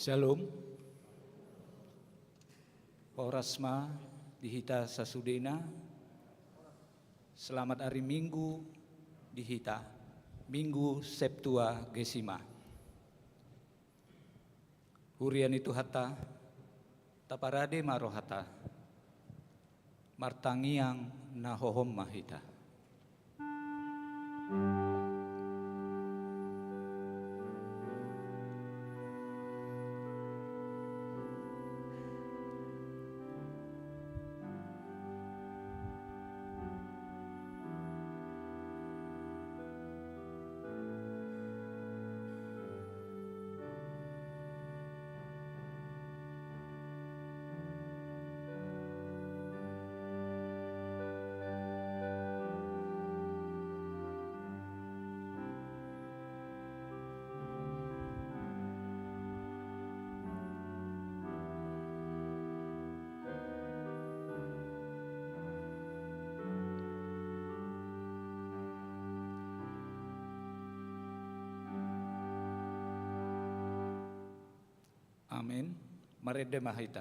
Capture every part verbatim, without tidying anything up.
Syalom. Horas ma di hita sasudena. Selamat ari Minggu di hita. Minggu Septuagesima. Huria ni Tuhanta, taparade ma rohanta. Martangiang na hohom ma hita. Amen. Marende ma hita.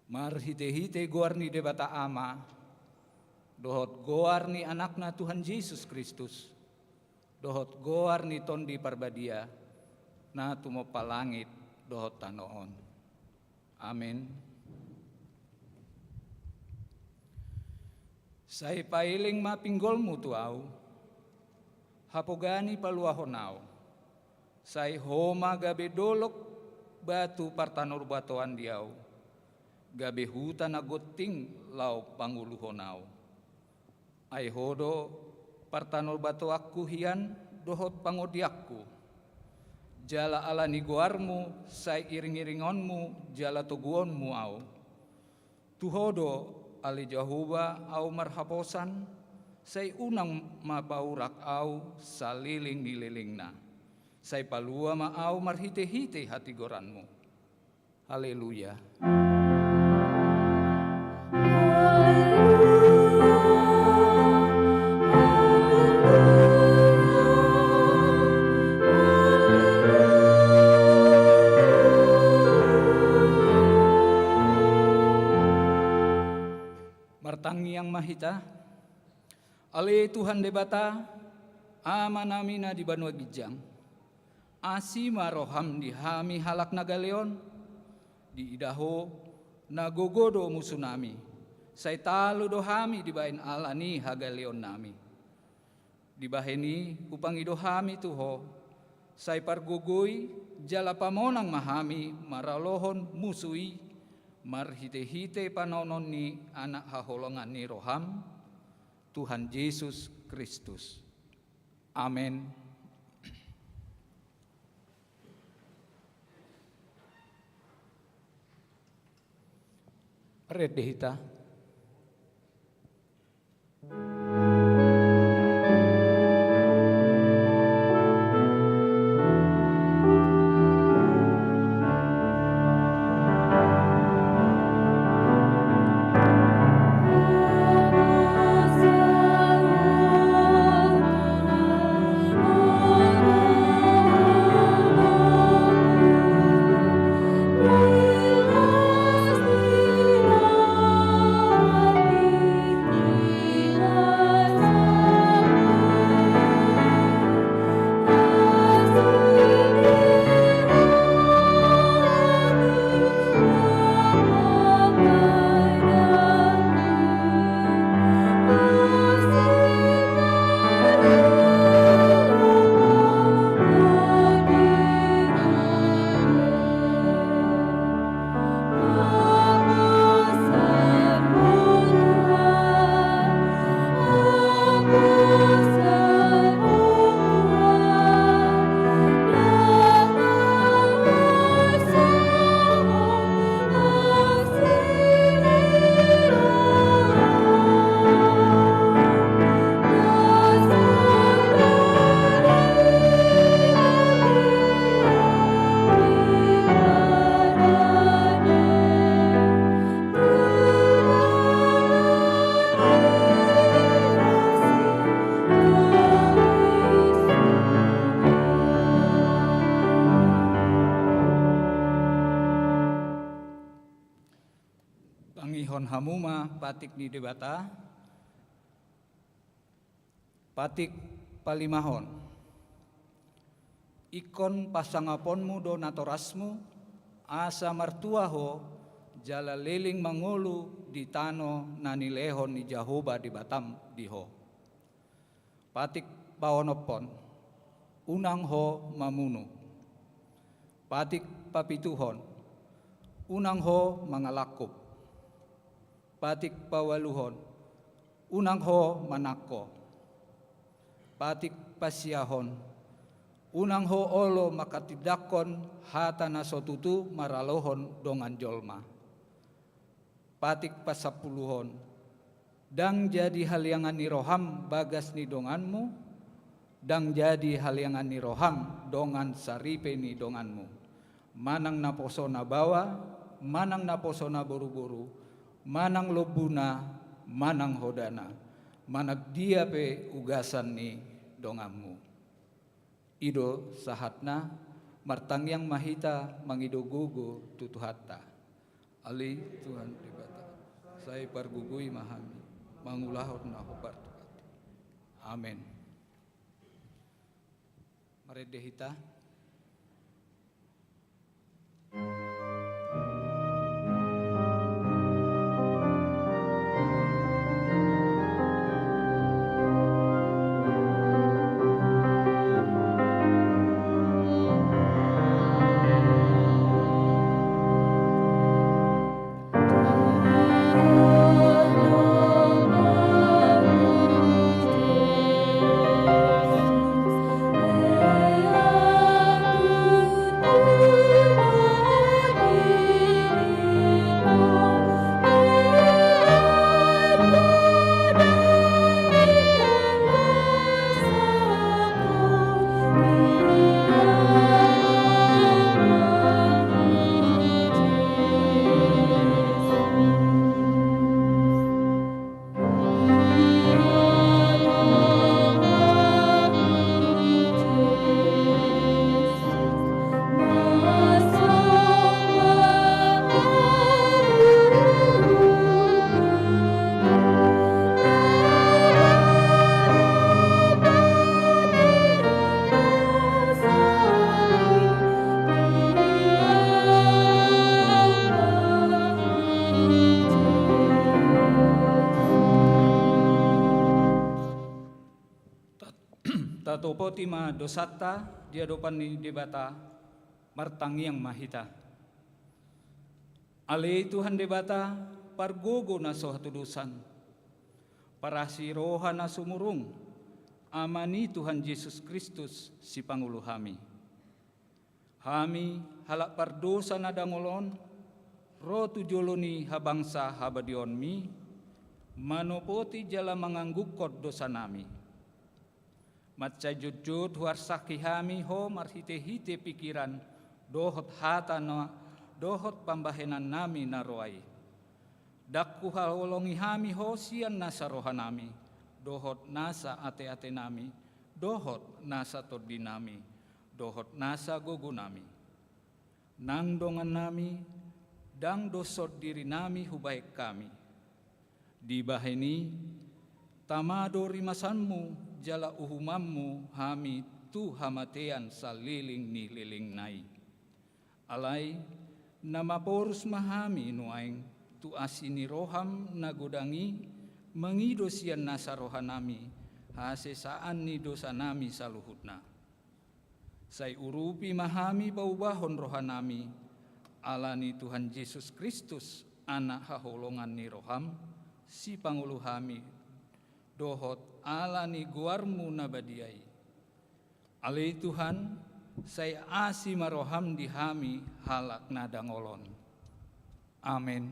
Marhitehite goar ni Debata Ama, dohot goar ni Anakna Tuhan Jesus Kristus, dohot goar ni Tondi Parbadia, na tumompa langit dohot tano on. Amen. Sai paeleng ma pinggolmu tu ahu, hapoga ni paluahon ahu. Sai ho ma gabe dolok batu partanobatoan di ahu, gabe huta na gonting laho pangoluhon ahu. Ai ho do partanobatoanku hian dohot pangodianku. Jala ala ni goarmu sai iringiringonmu jala toguonmu ahu. Tu ho do, ale Jahowa, ahu marhaposan, sai unang ma paurak ahu saleleng ni lelengna. Sai palua ma ahu marhitehite hatigoranmu. Haleluya. Martangiang ma hita. Ale Tuhan Debata, Amanami na di banua ginjang, asi ma roham di hami halak na gale on, Diida Ho, na gogo do musunami, sai talu do hami dibahen ala ni hagaleonnami. Dibahen i hupangido hami tu Ho, sai pargogoi jala pamonang ma hami maralohon musu i, marhitehite panaonon ni Anak haholongan ni roham, Tuhan Jesus Kristus. Amen. Rende hita. Tangihon hamu ma patik ni Debata. Patik palimahon. Ingkon pasangaponmu do natorasmu, asa martua ho jala leleng mangolu di tano na nilehon ni Jahowa Debatam di ho. Patik paonomhon. Unang ho mamunu. Patik papituhon. Unang ho mangalangkup. Patik paualuhon. Unang ho manangko. Patik pasiahon. Unang ho olo manghatindanghon hata na so tutu maralohon dongan jolma. Patik pasampuluhon. Ndang jadi haliangan ni roham bagas ni donganmu, ndang jadi haliangan ni roham dongan saripe ni donganmu. Manang naposona baoa, manang naposona boruboru, manang lombuna, manang hodana, manang dia pe ugasan ni donganmu. I do sahatna. Martangiang ma hita mangido gogo tu Tuhanta. Ale Tuhan Debata, sai pargogoi ma hami mangulahon na hombar tu hami. Amen. Marende hita. Tatopoti ma dosanta di adopan ni Debata. Martangiang ma hita. Ale Tuhan Debata, pargogo na so hatudosan, parasi roha na sumurung, Ama ni Tuhan Jesus Kristus, Sipangolu hami. Hami, halak pardosa na dangol on, ro tu jolo ni habangsa habadiaonmi, manopoti jala manganggungkon dosanami. Mansai jotjot huarsangki hami Ho marhitehite pikiran dohot hata na, dohot pambahenannami na roa i. Ndang huhaholongi hami Ho sian nasa rohanami, dohot nasa ateatenami, dohot nasa tondinami, dohot nasa gogonami. Nang dongannami, ndang doshon dirinami hubahen hami. Dibahen i, tama do rimasanmu jala uhumanmu hami tu hamatean saleleng ni lelengna i. Alai, na maporus ma hami nuaeng tu asi ni roham na godang i, mangido sian nasa rohanami hasesaan ni dosanami saluhutna. Sai urupi ma hami paubahon rohanami, ala ni Tuhan Jesus Kristus, Anak haholongan ni roham, Sipangolu hami, dohot ala ni goarmu na badia i. Ale Tuhan, sai asi ma roham di hami halak na dangol on. Amen.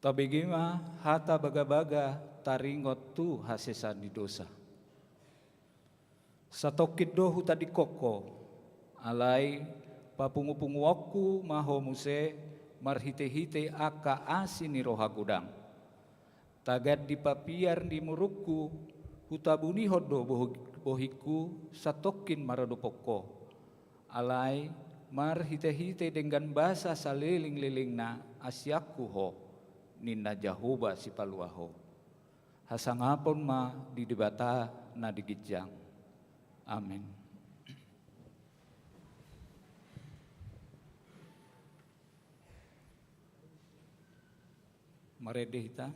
Tabege ma hata bagabaga taringot tu hasesaan ni dosa. Satongkin do hutadingkon ho, alai papungupunguonku ma ho muse marhitehite angka asi ni roha godang. Tagan di papiar ni murungku, hutabunihon do bohi-, bohingku satongkin maradopon ho. Alai marhitehite denggan basa salelenglelengna asianku ho, ninna Jahowa Sipalua ho. Hasangapon ma di Debata na di ginjang. Amen. Marende hita.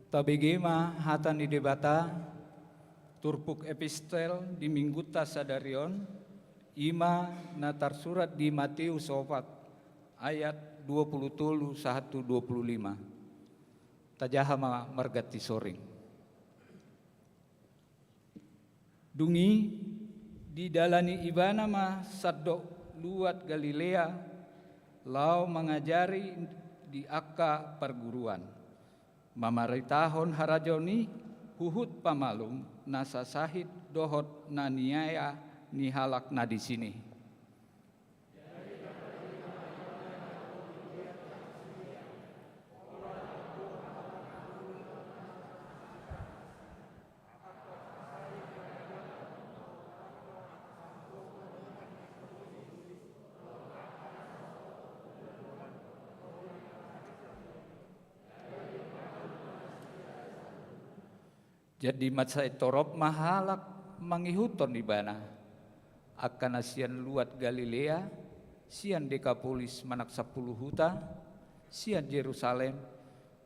Tabege ma hata ni Debata, turpuk epistel di minggunta sadari on, I ma na tarsurat di Mateus opat ayat dua pulu tolu sahat tu dua pulu lima. Tajaha ma marganti soring. Dung i didalani ibana ma sandok luat Galilea, laho mangajari di angka parguruan, mamaritahon harajaon i, huhut pamalum na sasahit dohot na niaea ni halak na disi. Jadi mansai torop ma halak mangihuthon ibana. Angka na sian luat Galilea, sian Dekapolis manang sampulu huta, sian Jerusalem,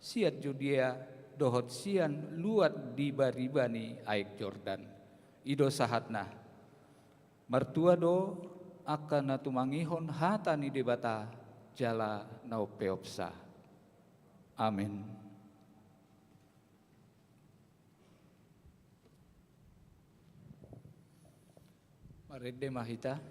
sian Judea, dohot sian luat di bariba ni aek Jordan. I do sahatna. Martua do angka na tumangihon hata ni Debata jala na umpeopsa. Amen. Marende ma hita.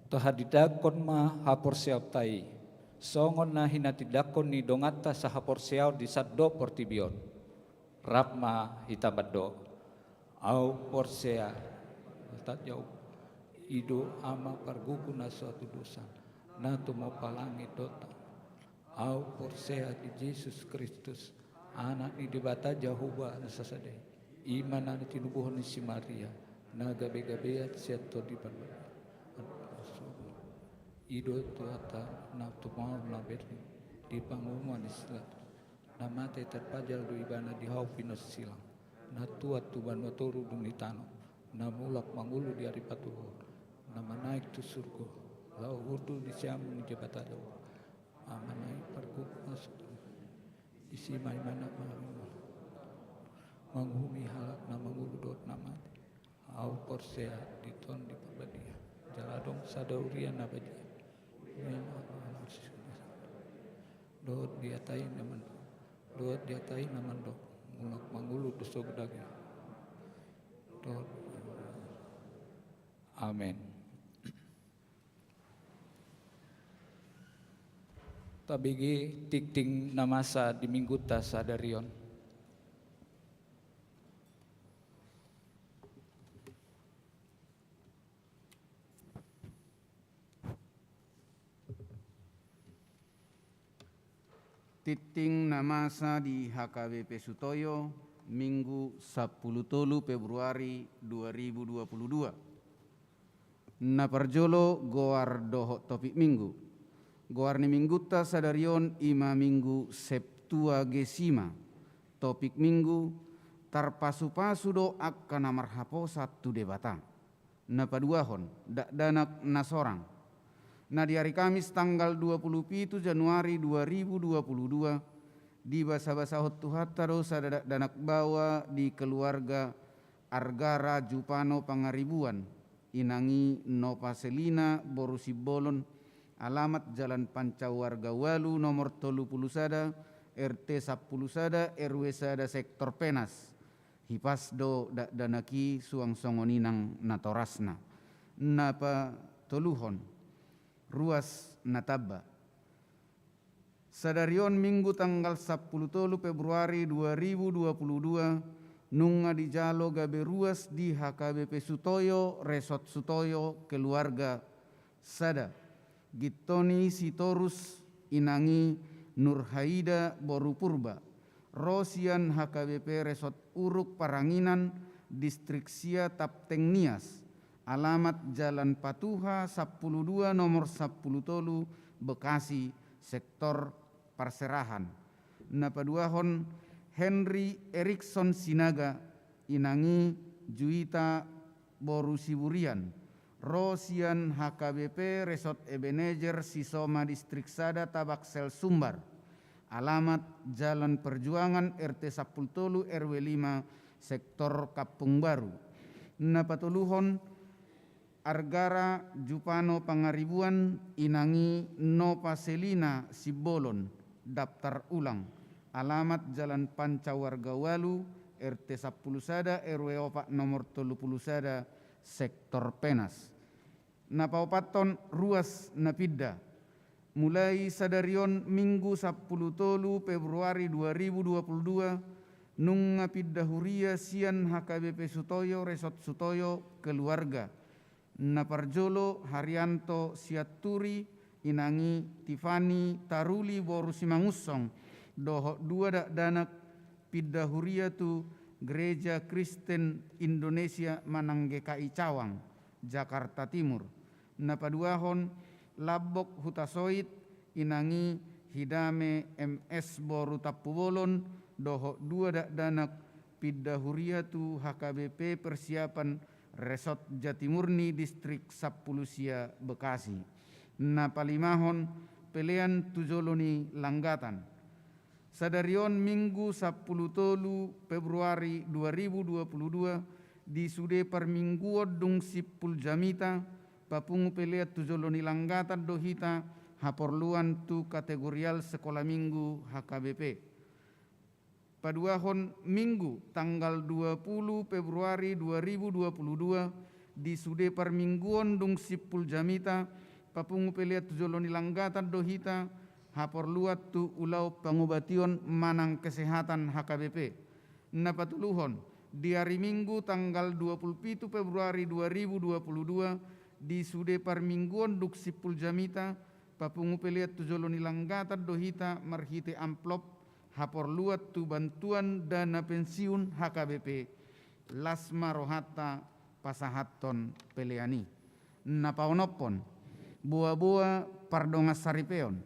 Tahatindangkon ma haporseaonta i, songon na hinatindangkon ni donganta sahaporseaon di sandok portibi on. Rap ma hita mandok. Ahu porsea, tak jauh. I do Ama pargogoi na so hatudosan, na tumompa langit dohot tano. Ahu porsea di Jesus Kristus, Anak ni Debata Jahowa na sasada i. I ma na tinubuhon ni si Maria, na gabe-gabean sian Tondi Parbadia. I do Tuhanta na tumaon na bereng di pangomoan ni si Pilatus. Na mate tarpajal do Ibana di hau pinarsilang. Na tuat tu banua toru dung di tano. Na mulak mangolu di ari patoluhon. Na manaek tu surgo. Laho hundul di siamun ni Debata Jahowa. Amanna i pargogoi na so hatudosan. Disi ma Ibana manguhumi halak na mangolu dohot na mate. Ahu porsea di Tondi Parbadia, jala adong sada huria na badia. Dohot di hata i na mandok, dohot di hata i na mandok, mulak mangolu do so godang i. Dohot. Amen. Tabege tingting na masa di Minggunta sadari on. Tingting na masa di H K B P Sutoyo, Minggu sampulu tolu Februari dua ribu dua puluh dua. Na parjolo goar dohot topik Minggu. Goar ni Minggunta sadari on i ma Minggu Septuagesima. Topik Minggu, tarpasu-pasu do angka na marhaposan tu Debata. Na paduahon, dakdanak na sorang. Na di ari Kamis tanggal dua puluh pitu Januari dua ribu dua puluh dua, Dibasabasahon Tuhanta do sada dakdanak baoa di keluarga Argara Jupano Pangaribuan, inang i Nopa Selina boru Simbolon, alamat Jalan Pancau Arga ualu nomor tolu pulu sada, R T sampulu sada, R W sada, sektor Penas. Hipas do dakdanak i suang songon i nang natorasna. Na patoluhon, ruas na tamba. Sadari on Minggu tanggal sampulu tolu Februari dua ribu dua pulu dua, nunga dijalo gabe ruas di H K B P Sutoyo, Resort Sutoyo, keluarga sada. Gintoni Sitorus, inang i Nurhaida boru Purba, ro sian H K B P Resort Uruk Paranginan, Distrik sia, Tapteng Nias, alamat Jalan Patuha sampulu dua nomor sampulu tolu, Bekasi, sektor Parserahan. Na paduahon, Henry Erikson Sinaga, inang i Juita boru Siburian, ro sian H K B P Resort Ebenezer Sisoma, Distrik sada, Tabaksel, Sumbar, alamat Jalan Perjuangan, R T sampulu tolu, R W lima, sektor Kampung Baru. Na patoluhon, Argara Jupano Pangaribuan, inang i Nopa Selina Simbolon, daftar ulang, alamat Jalan Pancau Arga ualu, R T sampulu sada, R W opat nomor tolu pulu sada, sektor Penas. Na paopathon, ruas na pinda. Mulai sadari on Minggu sampulu tolu Februari dua ribu dua pulu dua, nunga pinda huria sian H K B P Sutoyo, Resort Sutoyo, keluarga. Na parjolo, Haryanto Sianturi, inang i Tifani Taruli boru Simangunsong, dohot dua dakdanak, pinda huria tu Gereja Kristen Indonesia manang G K I Cawang, Jakarta Timur. Na paduahon, Lambok Hutasoit, inang i Hidame M S boru Tampubolon, dohot dua dakdanak, pinda huria tu H K B P Persiapan, Resort Jatimurni, Distrik sampulu sia, Bekasi. Na palimahon, pelean tu jolo ni langgatan. Sadari on Minggu sampulu tolu Februari dua ribu dua pulu dua, di sude parmingguon dung simpul jamita, papungu pelean tu jolo ni langgatan do hita, haporluan tu kategorial sekolah minggu H K B P. Paduahon Minggu tanggal dua pulu Februari dua ribu dua pulu dua, di sude parmingguon dung simpul jamita, papungu pelean tu jolo ni langgatan do hita, haporluan tu ulaon pangobation manang kesehatan H K B P. Na patoluhon, di ari Minggu tanggal dua pulu pitu Februari dua ribu dua pulu dua, di sude parmingguon dung simpul jamita, papungu pelean tu jolo ni langgatan do hita marhite amplop, haporluan tu bantuan dana pensiun H K B P. Las ma rohanta pasahathon pelean i. Na paonomhon, boaboa pardongansaripeon.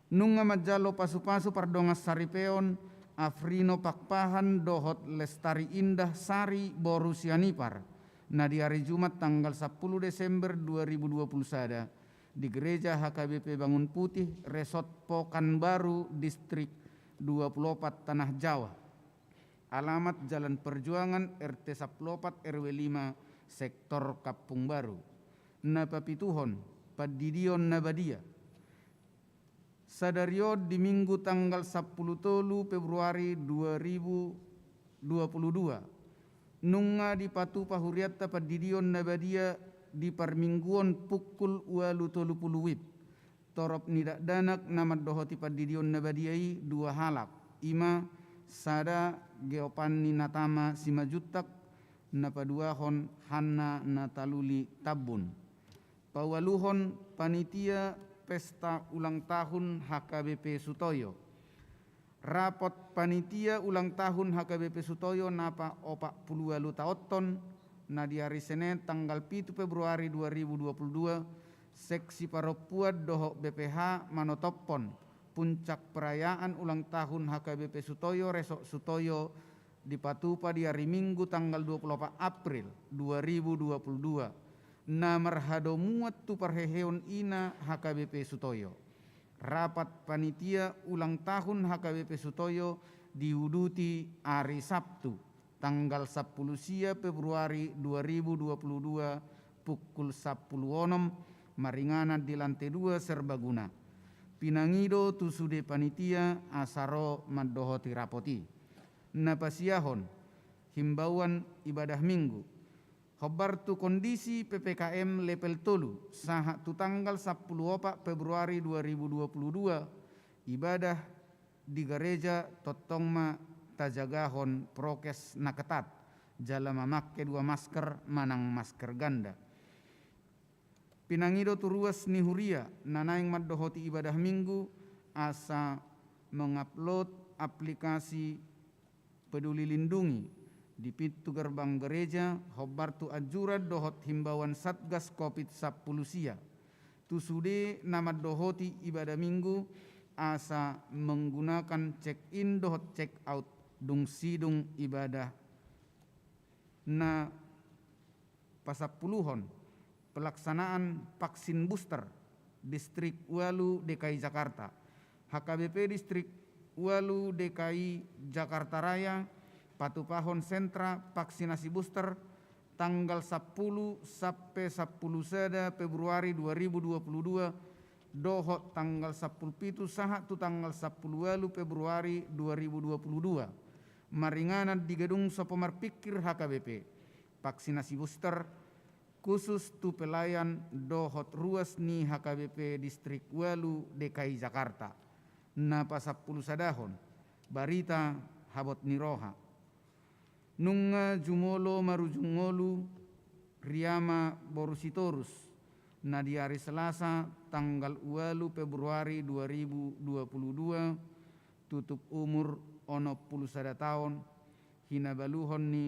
Nunga manjalo pasupasu pardongansaripeon Afrino Pakpahan dohot Lestari Indah Sari boru Sianipar, na di ari Jumat tanggal sampulu Desember dua ribu dua pulu sada, di Gereja H K B P Bangun Putih, Resort Pokanbaru, Distrik dua pulu opat, Tanah Jawa. Alamat Jalan Perjuangan, R T sampulu opat, R W lima, sektor Kampung Baru. Na papituhon, pandidion na badia. Sadari on di Minggu tanggal sampulu tolu Februari dua ribu dua pulu dua, nunga dipatupa hurianta pandidion na badia di parmingguon pukul ualu tolu pulu WIB. Torop ni dakdanak na mandohoti pandidion na badia i dua halak, i ma sada Geopanni Natama Simanjuntak, na paduahon Hanna Nataluli Tambun. Paualuhon, panitia pesta ulang tahun H K B P Sutoyo. Rapot panitia ulang tahun H K B P Sutoyo na paopat pulu ualu taonhon, na di ari Senen tanggal pitu Februari dua ribu dua pulu dua, seksi parompuan dohot B P H manotophon puncak perayaan ulang tahun H K B P Sutoyo, Resort Sutoyo, dipatupa di ari Minggu tanggal dua pulu opat April dua ribu dua pulu dua, na marhadomuan tu parheheon ina H K B P Sutoyo. Rapat panitia ulang tahun H K B P Sutoyo diuduti ari Sabtu, tanggal sampulu sia Februari dua ribu dua puluh dua, pukul sampulu onom, maringanan di lantai dua Serbaguna. Pinangido tu sude panitia asa ro mandohoti rapot i. Na pasiahon, himbauan ibadah Minggu. Hombar tu kondisi P P K M level tolu, sahat tu tanggal sampulu opat Februari dua ribu dua puluh dua, ibadah di gareja tongtong ma tajagahon prokes na ketat, jala mamangke dua masker manang masker ganda. Pinangido tu ruas ni huria na naeng mandohoti ibadah Minggu asa mengupload aplikasi Peduli Lindungi di pintu gerbang gereja, hombar tu anjuran dohot himbauan Satgas covid sampulu sia. Tu sude na mandohoti ibadah Minggu asa menggunakan check in dohot check out dung sidung ibadah. Na pasampuluhon, pelaksanaan vaksin booster Distrik ualu D K I Jakarta. H K B P Distrik ualu D K I Jakarta Raya patupahon sentra vaksinasi booster tanggal sampulu sampe sampulu sada Februari dua ribu dua puluh dua dohot tanggal sampulu pitu sahat tu tanggal sampulu ualu Februari dua ribu dua puluh dua, maringanan di gedung Sopo Marpikir H K B P. Vaksinasi booster khusus tu pelayan dohot ruas ni H K B P Distrik ualu D K I Jakarta. Na pasampulu sadahon, barita habot ni roha. Nunga jumolo marujung ngolu Riama boru Sitorus, na di ari Selasa tanggal ualu Februari dua ribu dua puluh dua, tutup umur onom pulu sada taon, hinabaluhon ni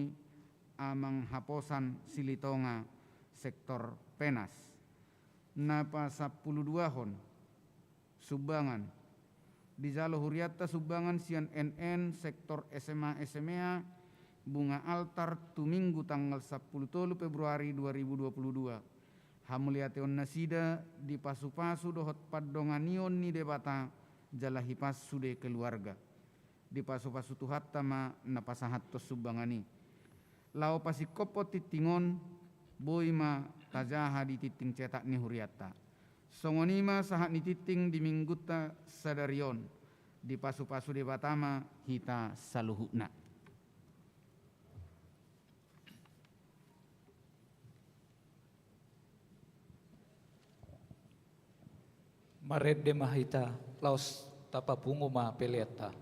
Amang Haposan Silitonga, sektor Penas. Na pasampulu duahon, sumbangan. Dijalo hurianta sumbangan sian N N sektor S M A S M E A, bunga altar tu Minggu tanggal sampulu tolu Februari dua ribu dua puluh dua. Hamuliateon nasida dipasupasu dohot pandonganion ni Debata jala hipas sude keluarga. Dipasupasu Tuhanta ma na pasahathon sumbangan i. Laho pasingkophon tingting on, boi ma tajaha di tingting cetak ni hurianta. Songon i ma sahat ni tingting di Minggunta sadari on, dipasupasu Debata ma hita saluhutna. Marende ma hita, laos tapapungu ma peleanta.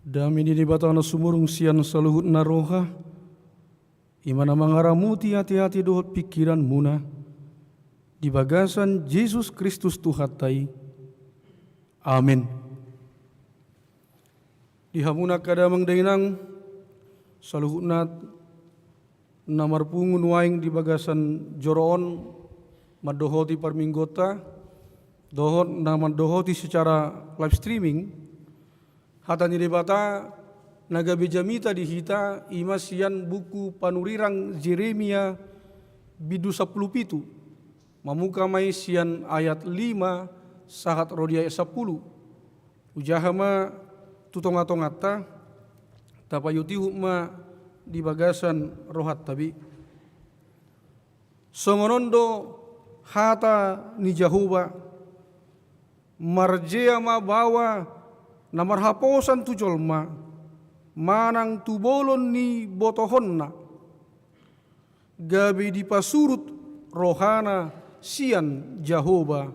Dame ni Debata na sumurung sian saluhut na roha, i ma na mangaramoti ateate dohot pingkiranmuna, di bagasan Jesus Kristus Tuhanta i. Amen. Di hamu angka damang dainang, saluhutna na marpungu nuaeng di bagasan joro on mandohoti parmingguonta, dohot na mandohoti secara live streaming, hata ni Debata na gabe jamita di hita i ma sian buku panurirang Jeremia bindu sampulu pitu, mamuka ma i sian ayat lima sahat ro di ayat sampulu. Hujaha ma tu tongatonganta, tapaihutihut ma di bagasan rohanta be. Songon on do hata ni Jahowa: Marjea ma baoa na marhaposan tu jolma, manang tu bolon ni botohonna, gabe dipasurut rohana sian Jahowa,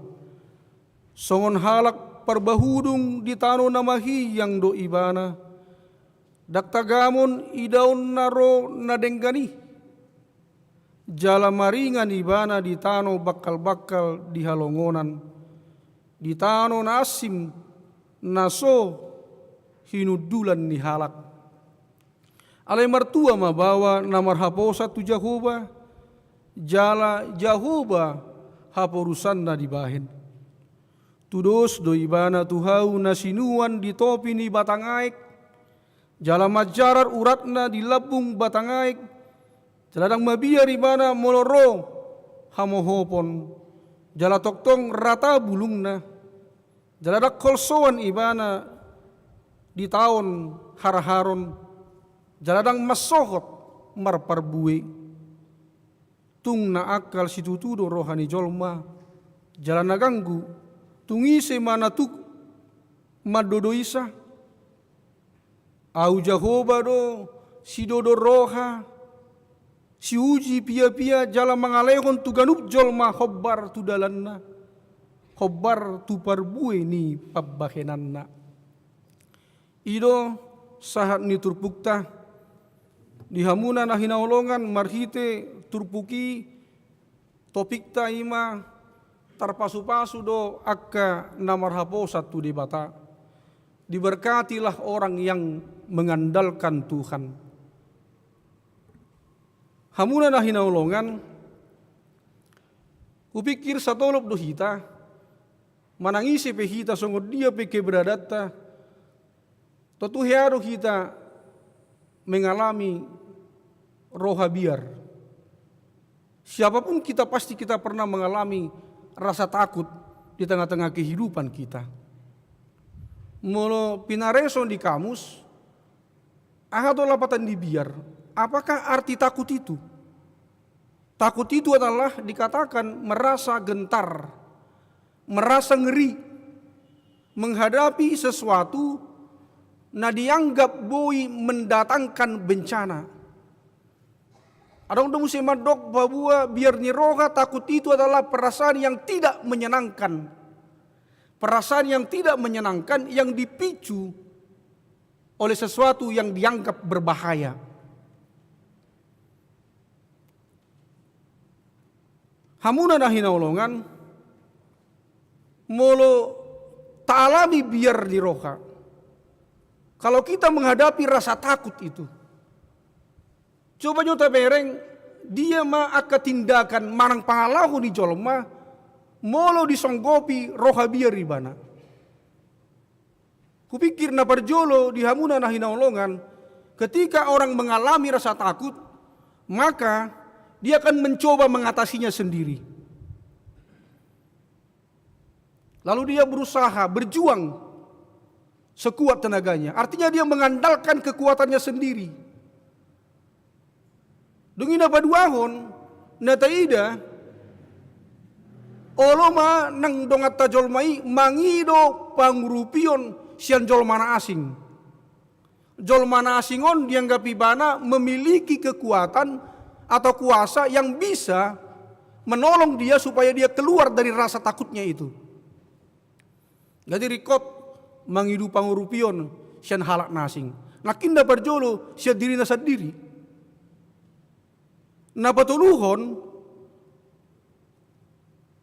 songon halak parbahudung di tano na mahiang do ibana, ndang tagamon idaonna ro na denggan i, jala maringan ibana di tano bangkalbangkal di halongonan, di tano na asing na so hinundulan ni halak. Alai martua ma baoa na marhaposan tu Jahowa, jala Jahowa haporusanna dibahen. Tudos do ibana tu hau na sinuan di topi ni batang aek, jala manjarar uratna di lambung batang aek, jala ndang mabiar ibana molo ro hamohopon, jala tongtong rata bulungna, jala ndang holsoan ibana di taon haraharon, jala ndang mansohot marparbue. Tung na angkal situtu do roha ni jolma, jala na ganggu, tung ise ma na tuk mandodoisa? Ahu Jahowa do sidodo roha, siuji piapia, jala mangalehon tu ganup jolma hombar tu dalanna, hombar tu parbue ni pambahenanna. I do sahat ni turpukta. Di hamuna na hinaholongan, marhite turpuk i, topikta i ma tarpasupasu do angka na marhaposan tu Debata. Diberkatilah orang yang mengandalkan Tuhan. Hamuna na hinaholongan, hupikir satolop do hita, manang ise pe hita, songon dia pe keberadaanta, tontu hea do hita mengalami roha biar. Siapapun kita, pasti kita pernah mengalami rasa takut di tengah-tengah kehidupan kita. Molo pinareso di kamus, aha do lapatan ni biar? Apakah arti takut itu? Takut itu adalah dikatakan merasa gentar, merasa ngeri menghadapi sesuatu na dianggap boi mendatangkan bencana. Adong do muse mandok bahwa biar ni roha, takut itu adalah perasaan yang tidak menyenangkan. Perasaan yang tidak menyenangkan yang dipicu oleh sesuatu yang dianggap berbahaya. Hamuna na hinaholongan, molo taalami biar ni roha, kalau kita menghadapi rasa takut itu, coba jo tabereng, dia ma angka tindakan manang pangalaho ni jolma molo disonggopi roha biar ibana. Hupikir na parjolo di hamuna na hinaholongan, ketika orang mengalami rasa takut, maka dia akan mencoba mengatasinya sendiri. Lalu dia berusaha, berjuang sekuat tenaganya. Artinya dia mengandalkan kekuatannya sendiri. Dung i na paduahon, na taida, olo ma nang donganta jolma i mangido pangurupion sian jolma na asing. Jolma na asing on dianggap ibana memiliki kekuatan atau kuasa yang bisa menolong dia supaya dia keluar dari rasa takutnya itu. Jadi ringkot mangido pangurupion sian halak na asing. Nangkin na parjolo sian dirina sandiri. Na patoluhon,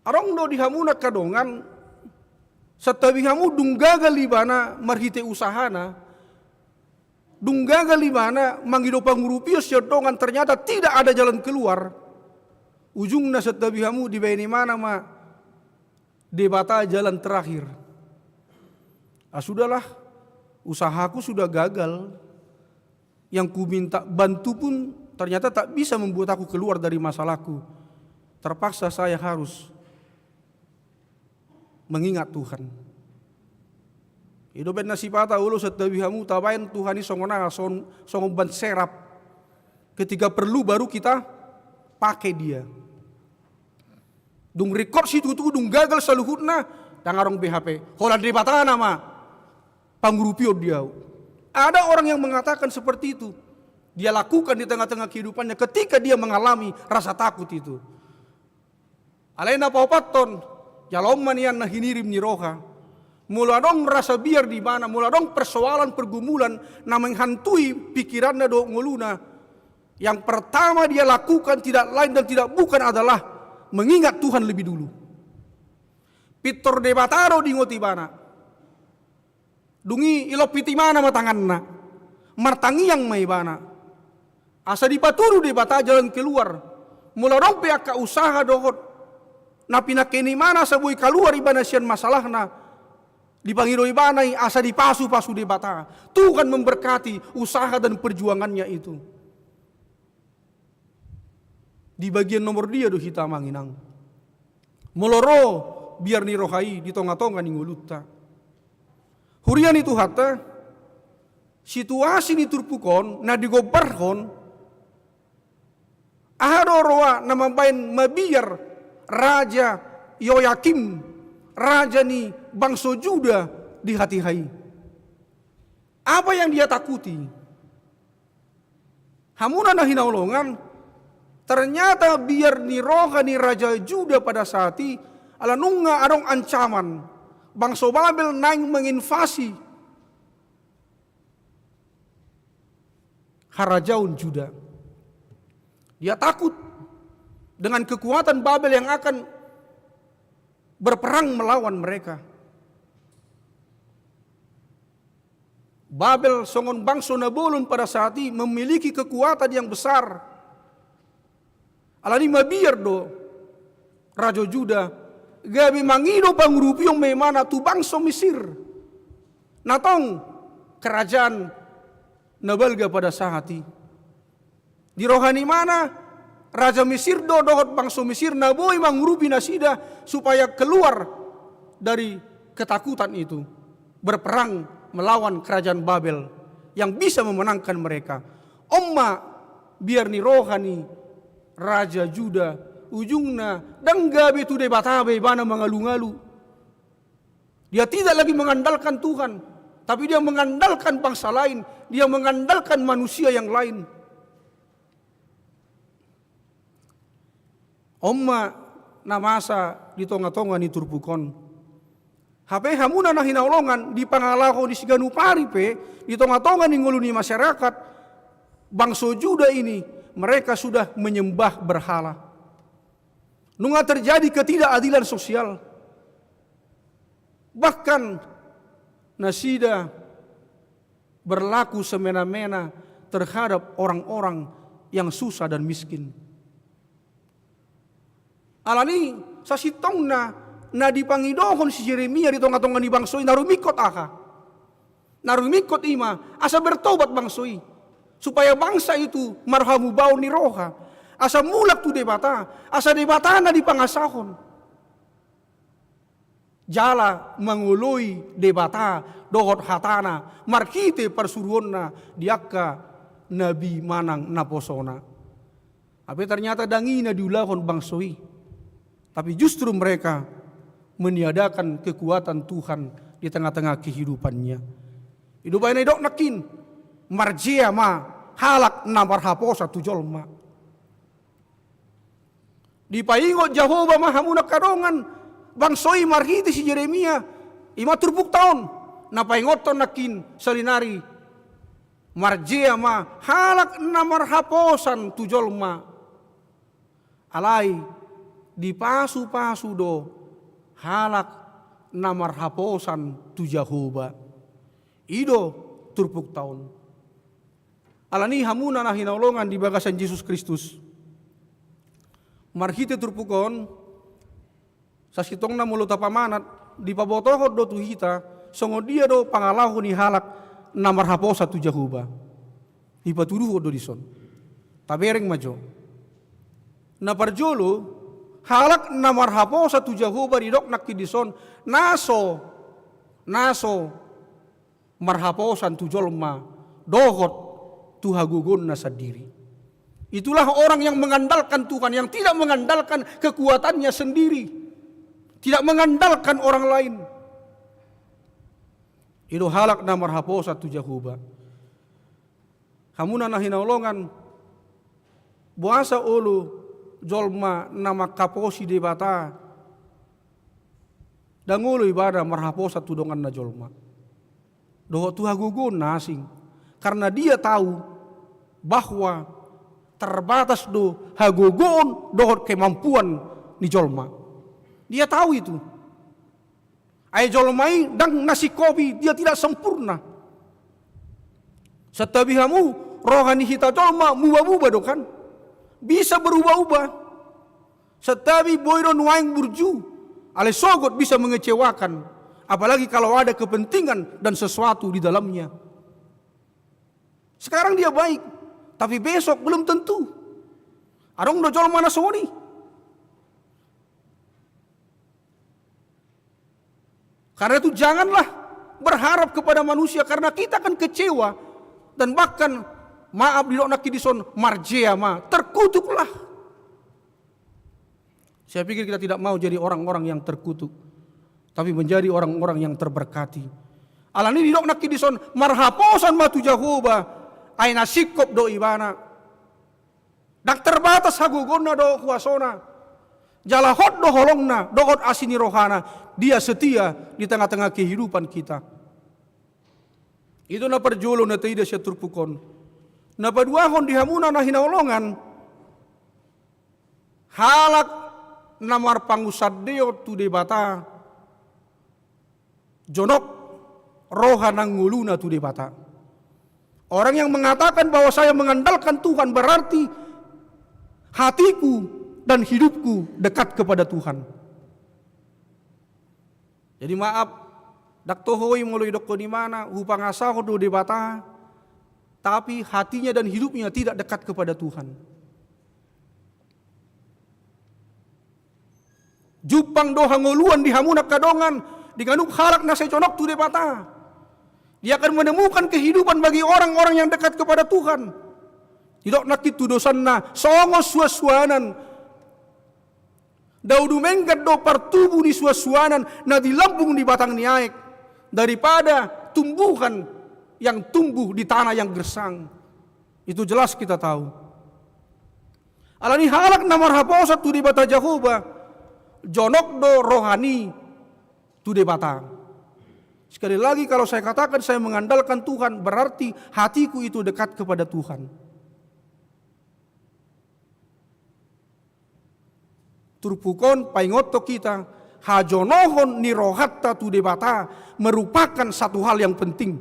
adong do di hamu na angka dongan, santabi hamu dung gagal ibana marhite usahana, dung gagal ibana mangido pangurupion sian dongan, ternyata tidak ada jalan keluar. Ujungna santabi hamu dibaen ibana ma Debata jalan terakhir. Ah, sudahlah, usahaku sudah gagal. Yang kuminta bantu pun ternyata tak bisa membuat aku keluar dari masalahku. Terpaksa saya harus mengingat Tuhan. I do umbahen na sipata, olo santabi hamu, tabaen Tuhan i songon aha, songon, songon ban serap. Ketika perlu baru kita pakai dia. Dung ringkot situtu, dung gagal saluhutna, ndang adong be hape. Holan Debata nama pangurupion di ahu. Ada orang yang mengatakan seperti itu. Dia lakukan di tengah-tengah kehidupannya ketika dia mengalami rasa takut itu. Alai na paopathon, jalo ma nian na hinirim ni roha. Molo adong rasa biar di ibana, molo adong persoalan, pergumulan na menghantui pikiranna dohot ngoluna, yang pertama dia lakukan tidak lain dan tidak bukan adalah mengingat Tuhan lebih dulu. Pintor Debata do diingot ibana. Dung i ilompit ibana ma tanganna, martangiang ma ibana, asa dipatudu Debata jalan keluar. Molo adong pe angka usaha dohot na pinangke ni ibana asa boi kaluar ibana sian masalahna, dipangido ibana i asa dipasupasu Debata. Tuhan memberkati usaha dan perjuangannya itu. Di bagian nomor dia do hita, Amang Inang? Molo ro biar ni roha i di tongatonga ni ngolunta. Huria ni Tuhanta, situasi ni turpuk on na digombarhon, aha do roha na mambaen mabiar Raja Yoyakim, raja ni bangso Juda, di hatiha i? Apa yang dia takuti? Hamuna na hinaholongan, ternyata biar ni roha ni raja Juda pada saat i, ala nunga adong ancaman bangso Babel naeng menginvasi harajaon Juda. Dia takut dengan kekuatan Babel yang akan berperang melawan mereka. Babel songon bangso na bolon pada saat i memiliki kekuatan yang besar. Alani mabiar do raja Juda, gabe mangido pangurupion ma ibana tu bangso Mesir, na tong kerajaan na balga pada saat i. Di roha ni ibana, raja Mesir do dohot bangso Mesir na boi mangurupi nasida supaya keluar dari ketakutan itu, berperang melawan kerajaan Babel yang bisa memenangkan mereka. On ma biar ni roha ni raja Juda, ujungna ndang gabe tu Debata be ibana mangalungalu. Dia tidak lagi mengandalkan Tuhan, tapi dia mengandalkan bangsa lain, dia mengandalkan manusia yang lain. On ma na masa di tongatonga ni turpuk on. Hape hamuna na hinaholongan, di pangalaho ni siganup ari pe, di tongatonga ni ngolu ni masyarakat, bangso Juda ini, mereka sudah menyembah berhala. Nunga terjadi ketidakadilan sosial. Bahkan nasida berlaku semena-mena terhadap orang-orang yang susah dan miskin. Alani sasintongna na dipangidohon si Jeremia di tongatonga ni bangso i na rumingkot aha? Na rumingkot i ma asa bertobat bangso i, supaya bangsa itu marhamubaon ni roha, asa mulak tu Debata, asa Debata na dipangasahon. Jala mangoloi Debata dohot hatana marhite parsuruonna di angka nabi manang naposona. Hape ternyata ndang i na diulahon bangso i, tapi justru mereka meniadakan kekuatan Tuhan di tengah-tengah kehidupannya. I do umbahen na didok nangkin, marjea ma halak na marhaposan tu jolma. Dipaingot Jahowa ma hamuna angka dongan bangso i marhite si Jeremia, i ma turpukta on. na paingothon nangkin saonari, marjea ma halak na marhaposan tu jolma. Alai dipasupasu do halak na marhaposan tu Jahowa. I do turpukta on. Alani i hamuna na hinaholongan di bagasan Jesus Kristus, marhite turpuk on, sasintongna molo tapamanat, dipabotohon do tu hita songon dia do pangalaho ni halak na marhaposan tu Jahowa. Dipatuduhon do dison. Tabereng ma jo. Na parjolo, halak na marhaposan tu Jahowa didok nangkin dison, na so, na so marhaposan tu jolma dohot tu hagogoonna sandiri. Itulah orang yang mengandalkan Tuhan, yang tidak mengandalkan kekuatannya sendiri, tidak mengandalkan orang lain. I do halak na marhaposan tu Jahowa. Hamuna na hinaholongan, boasa olo jolma na manghaposi Debata, ndang olo ibana marhaposan tu donganna jolma dohot tu hagogoon na asing, karena dia tahu bahwa terbatas do hagogoon dohot kemampuan ni jolma. Dia tahu itu. Ai jolma i ndang na singkop i, dia tidak sempurna. Santabi hamu, roha ni hita jolma muba-muba do kan? Bisa berubah-ubah. Santabi boi do nuaeng burju, alai sogot bisa mengecewakan. Apalagi kalau ada kepentingan dan sesuatu di dalamnya. Sekarang dia baik, tapi besok belum tentu. Adong do jolma na songon i. Karena itu janganlah berharap kepada manusia, karena kita akan kecewa. Dan bahkan, maaf, didok nangkin dison, marjea ma, terkutuklah. Saya pikir kita tidak mau jadi orang-orang yang terkutuk, tapi menjadi orang-orang yang terberkati. Alani i didok nangkin dison, marhaposan ma tu Jahowa, ai na singkop do ibana. Ndang terbatas hagogoonna dohot huasona. Jala hot do holongna dohot asi ni rohana. Dia setia di tengah-tengah kehidupan kita. I do na parjolo na taida sian turpuk on. Na paduahon di hamuna na hinaholongan, halak na marpangunsandeon tu Debata, jonok roha nang ngoluna tu Debata. Orang yang mengatakan bahwa saya mengandalkan Tuhan, berarti hatiku dan hidupku dekat kepada Tuhan. Jadi maaf, ndang toho i molo didokkon ibana, hupangasahon do Debata, tapi hatinya dan hidupnya tidak dekat kepada Tuhan. Jumpang do hangoluan di hamu na angka dongan, di ganup halak na sai jonok tu Debata. Dia akan menemukan kehidupan bagi orang-orang yang dekat kepada Tuhan. Didok nangkin tu dosanna, songon suansuanan. Dao dumenggan do partubu ni suansuanan na di lambung ni batang ni aek, daripada tumbuhan yang tumbuh di tanah yang gersang. Itu jelas kita tahu. Alani halak na marhaposan tu Debata Jahowa, jonok do rohana i tu Debata. Sekali lagi, kalau saya katakan saya mengandalkan Tuhan, berarti hatiku itu dekat kepada Tuhan. Turpuk on paingothon hita, hajonohon ni rohanta tu Debata merupakan satu hal yang penting.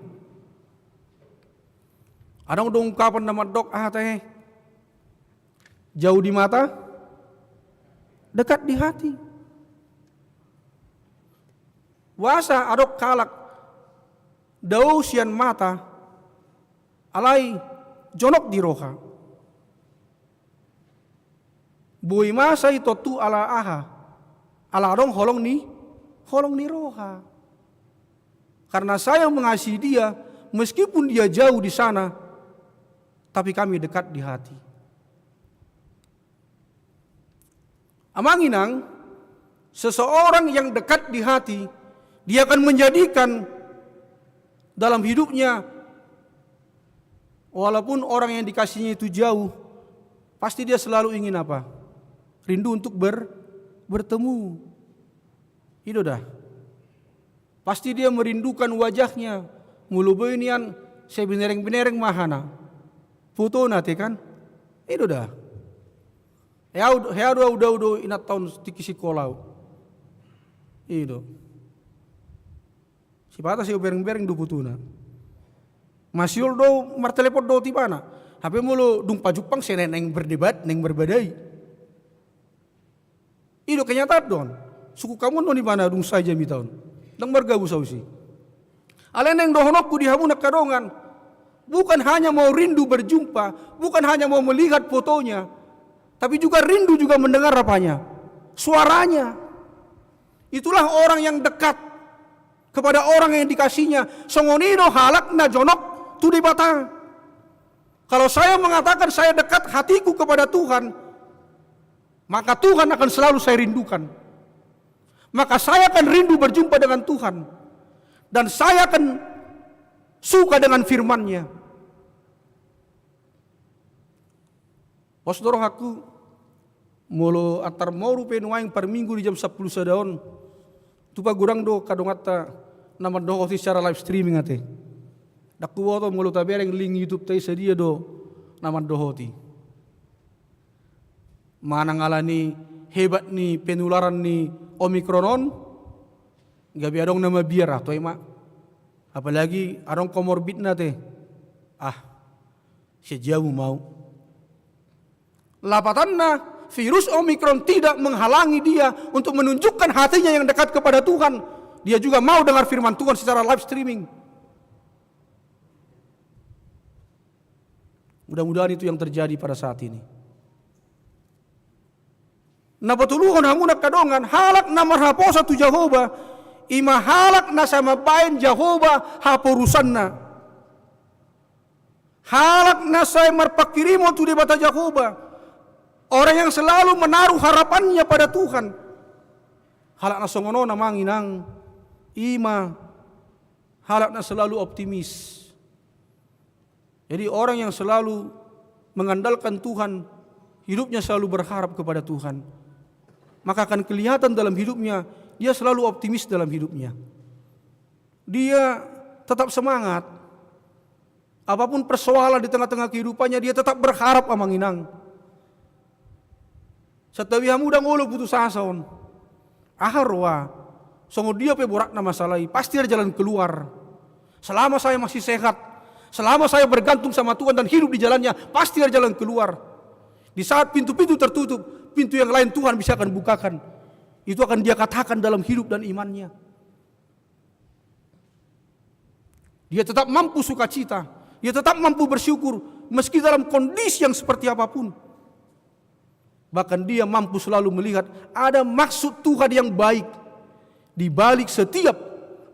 Adong do ungkapan na mandok, aha tahe, jauh di mata, dekat di hati. Boasa adong halak dao sian mata, alai jonok di roha. Boi masa i tontu ala aha? Ala adong holong ni, holong ni roha. Karena saya mengasihi dia, meskipun dia jauh di sana, tapi kami dekat di hati. Amang inang, seseorang yang dekat di hati, dia akan menjadikan dalam hidupnya, walaupun orang yang dikasihinya itu jauh, pasti dia selalu ingin apa? Rindu untuk ber-, bertemu. I do da. Pasti dia merindukan wajahnya. Molo boi nian, sai binereng-binereng ma hana. Fotona ate kan? I do da. Hea, hea do au, dao do inanta on tingki sikola au. I do. Sipata sai hubereng-bereng do fotona. Masiol do, martelepon dohot ibana. Hape molo dung pajumpang sai naeng berdebat, naeng marbadai. I do kenyataan do on. Sungkun hamu on ibana dung sae jamita on. Ndang margabus au disi. Alai naeng dohononku di hamu na angka dongan, bukan hanya mau rindu berjumpa, bukan hanya mau melihat fotonya, tapi juga rindu juga mendengar apanya? Suaranya. Itulah orang yang dekat kepada orang yang dikasihnya. Songon i do halak na jonok tu Debata. Kalau saya mengatakan saya dekat hatiku kepada Tuhan, maka Tuhan akan selalu saya rindukan. Maka saya akan rindu berjumpa dengan Tuhan. Dan saya akan suka dengan firman-Nya. Pos do rohangku, molo antar moru pe nuaeng parminggu di jam sampulu sada on, tupa godang do angka donganta na mandohoti secara live streaming ate. Ndang huboto molo tabereng link YouTube-ta i sadia do na mandohoti. Manang ala ni hebat ni penularan ni Omikron on, gabe adong na mabiar, ah, toe ma. Apalagi adong komorbidna ate. Ah, sian jabu ma au. Lapatanna, virus Omikron tidak menghalangi dia untuk menunjukkan hatinya yang dekat kepada Tuhan. Dia juga mau dengar firman Tuhan secara live streaming. Mudah-mudahan itu yang terjadi pada saat ini. Na patoluhon hamu na angka dongan, halak na marhaposan tu Jahowa, i ma halak na sai mambahen Jahowa haporusanna. Halak na sai marpanghirimon tu Debata Jahowa. Orang yang selalu menaruh harapannya pada Tuhan. Halak na songon on, amang inang, i ma halak na selalu optimis. Jadi, orang yang selalu mengandalkan Tuhan, hidupnya selalu berharap kepada Tuhan, maka akan kelihatan dalam hidupnya, dia selalu optimis dalam hidupnya. Dia tetap semangat. Apapun persoalan di tengah-tengah kehidupannya, dia tetap berharap, amang inang. Santabi hamu, ndang olo putus asa on. Aha roha? Songon dia pe boratna masalah i, pasti ada jalan keluar. Selama saya masih sehat, selama saya bergantung sama Tuhan dan hidup di jalannya, pasti ada jalan keluar. Di saat pintu-pintu tertutup, pintu yang lain Tuhan bisa akan bukakan. Itu akan dia katakan dalam hidup dan imannya. Dia tetap mampu sukacita. Dia tetap mampu bersyukur meski dalam kondisi yang seperti apapun. Bahkan dia mampu selalu melihat ada maksud Tuhan yang baik di balik setiap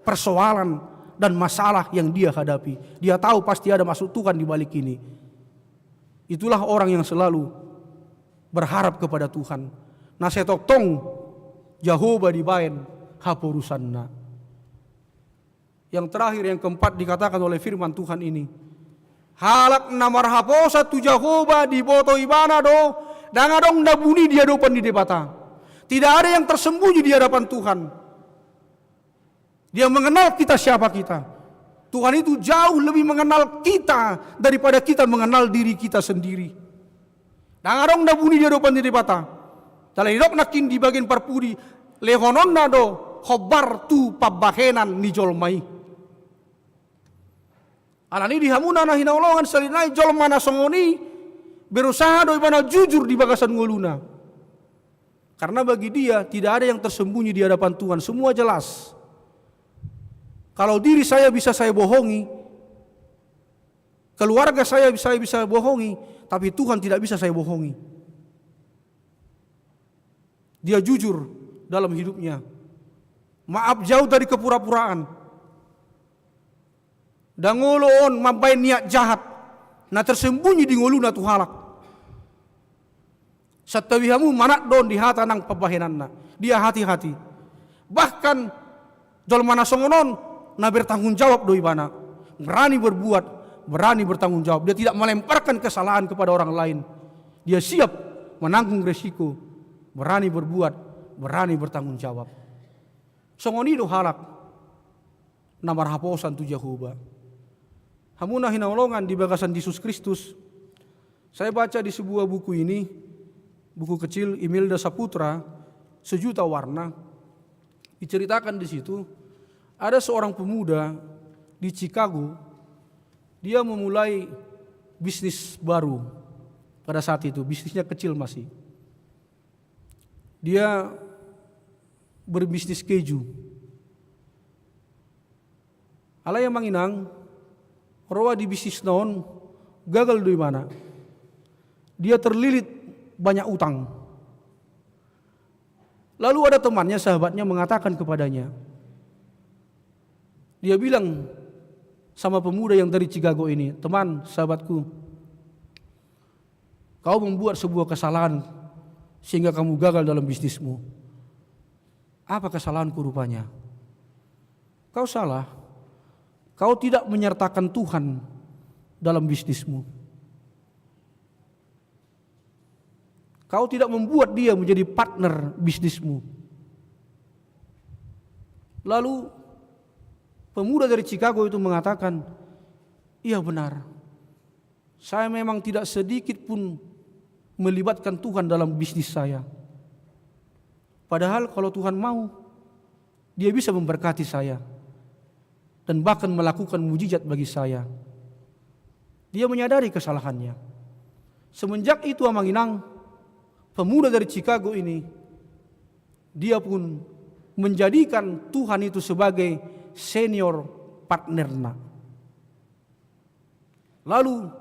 persoalan dan masalah yang dia hadapi. Dia tahu pasti ada maksud Tuhan di balik ini. Itulah orang yang selalu berharap kepada Tuhan. Na sai tongtong Jahowa dibahen haporusanna. Yang terakhir, yang keempat dikatakan oleh firman Tuhan ini, halak na marhaposan tu Jahowa diboto ibana do, ndang adong na buni di adopan ni Debata. Tidak ada yang tersembunyi di hadapan Tuhan. Dia mengenal kita siapa kita. Tuhan itu jauh lebih mengenal kita daripada kita mengenal diri kita sendiri. Ndang adong na buni di adopan ni Debata. Jala didok nangkin di bagian parpudi, lehononna do hombar tu pambahenan ni jolma i. Alani i di hamuna na hinaholongan, sahali nai jolma na songon i berusaha do ibana jujur di bagasan ngoluna. Karena bagi dia tidak ada yang tersembunyi di hadapan Tuhan, semua jelas. Kalau diri saya bisa saya bohongi, keluarga saya bisa, saya bisa bohongi, tapi Tuhan tidak bisa saya bohongi. Dia jujur dalam hidupnya. Maaf, jauh dari kepura-puraan. Ndang olo on mambahen niat jahat na tersembunyi di ngoluna tu halak. Santabi hamu, manat do on di hata nang pambahenanna. Dia hati-hati. Bahkan jolma na songon on na bertanggung jawab do ibana. Berani berbuat, berani bertanggung jawab. Dia tidak melemparkan kesalahan kepada orang lain. Dia siap menanggung resiko, berani berbuat, berani bertanggung jawab. Songon i do halak na marhaposan tu Jahowa. Hamu na hinaholongan di bagasan Jesus Kristus, saya baca di sebuah buku ini, buku kecil Imelda Saputra, Sejuta Warna. Diceritakan di situ, ada seorang pemuda di Chicago, dia memulai bisnis baru pada saat itu, bisnisnya kecil masih. Dia berbisnis keju. Alai amang inang, roa di bisnisna on gagal do ibana. Dia terlilit banyak utang. Lalu ada temannya, sahabatnya mengatakan kepadanya, dia bilang sama pemuda yang dari Chicago ini, "Teman, sahabatku, kau membuat sebuah kesalahan sehingga kamu gagal dalam bisnismu." "Apa kesalahanku?" rupanya. "Kau salah. Kau tidak menyertakan Tuhan dalam bisnismu. Kau tidak membuat Dia menjadi partner bisnismu." Lalu pemuda dari Chicago itu mengatakan, "Iya, benar. Saya memang tidak sedikit pun melibatkan Tuhan dalam bisnis saya. Padahal kalau Tuhan mau, Dia bisa memberkati saya dan bahkan melakukan mujizat bagi saya." Dia menyadari kesalahannya. Semenjak itu, amang inang, pemuda dari Chicago ini, dia pun menjadikan Tuhan itu sebagai senior partnerna. Lalu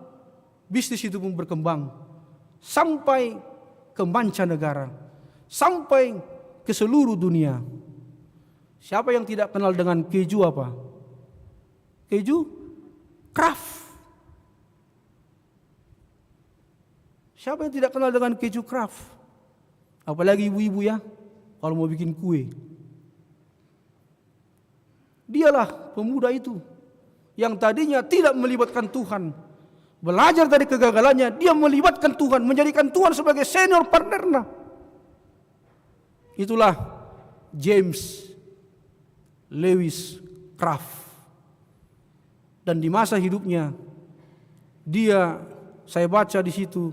bisnis itu pun berkembang sampai ke mancanegara, sampai ke seluruh dunia. Siapa yang tidak kenal dengan keju apa? Keju Kraft. Siapa yang tidak kenal dengan keju Kraft? Apalagi ibu-ibu ya, kalau mau bikin kue. Dialah pemuda itu yang tadinya tidak melibatkan Tuhan. Belajar dari kegagalannya, dia melibatkan Tuhan, menjadikan Tuhan sebagai senior partnernya. Itulah James Lewis Kraft. Dan di masa hidupnya, dia, saya baca di situ,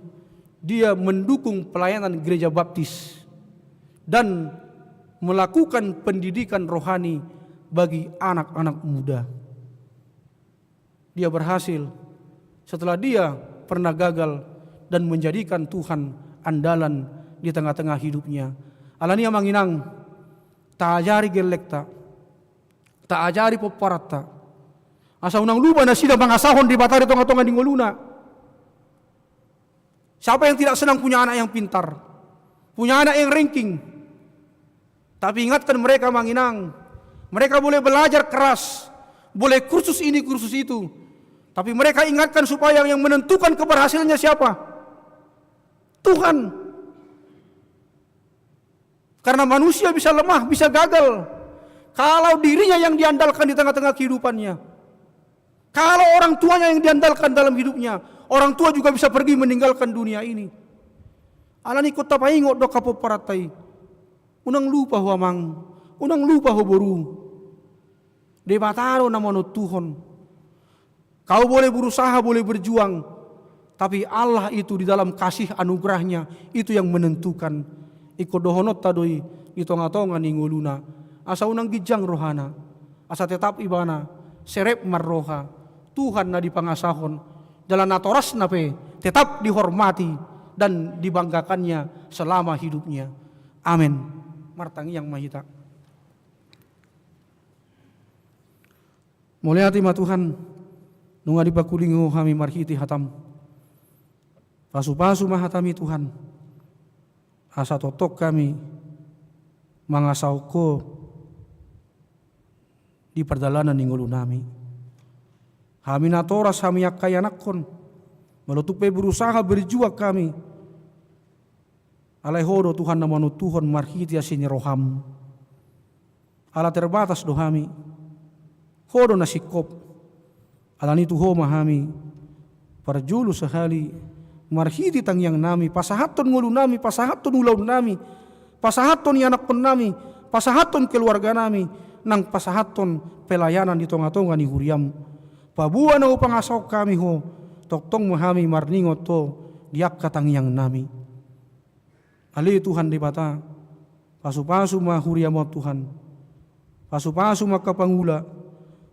dia mendukung pelayanan gereja Baptis dan melakukan pendidikan rohani bagi anak-anak muda. Dia berhasil setelah dia pernah gagal dan menjadikan Tuhan andalan di tengah-tengah hidupnya. Alani i, amang inang, taajari gellengta, taajari pomparanta, asa unang lupa nasida mangasahon Debata di tonga-tonga ni ngoluna. Siapa yang tidak senang punya anak yang pintar, punya anak yang ranking? Tapi ingatkan mereka, amang inang, mereka boleh belajar keras, boleh kursus ini, kursus itu, tapi mereka ingatkan supaya yang menentukan keberhasilannya siapa? Tuhan. Karena manusia bisa lemah, bisa gagal kalau dirinya yang diandalkan di tengah-tengah kehidupannya. Kalau orang tuanya yang diandalkan dalam hidupnya, orang tua juga bisa pergi meninggalkan dunia ini. Alani i, ingkon tapaingot do hamu, pomparanta i. Unang lupa ho, amang, unang lupa ho, boru. Debata do na manontuhon. Kau boleh berusaha, boleh berjuang, tapi Allah itu di dalam kasih anugerahnya itu yang menentukan. Ingkon dohononta do i di tonga-tonga ni ngoluna, asa unang ginjang rohana, asa tetap ibana serep marroha, Tuhan na dipangasahon, jala natorasna pe tetap dihormati dan dibanggakannya selama hidupnya. Amen. Martangiang ma hita. Mauliate ma Tuhan, nunga dipangkulingi Ho hami marhite hataM. Pasu-pasu ma hataMi Tuhan, asa tongtong hami mangasahon Ho di pardalanan ni ngolunami. Hami natoras, hami angka ianakhon, molo tung pe berusaha, berjuang hami, alai Ho do Tuhan na manontuhon marhite asi ni rohaM. Ala terbatas do hami, Ho do na singkop. Alani i, tu Ho ma hami parjolo sahali marhite tangiangnami, pasahathon ngolunami, pasahathon ulaonnami, pasahathon ianakhonnami, pasahathon keluarganami, nang pasahathon pelayanan di tonga-tonga ni huriam. Paboa na hupangasahon hami Ho, tongtong ma hami marningot Ho di angka tangiangnami. Ale Tuhan Debata, pasu-pasu ma huriam on Tuhan. Pasu-pasu ma angka pangula,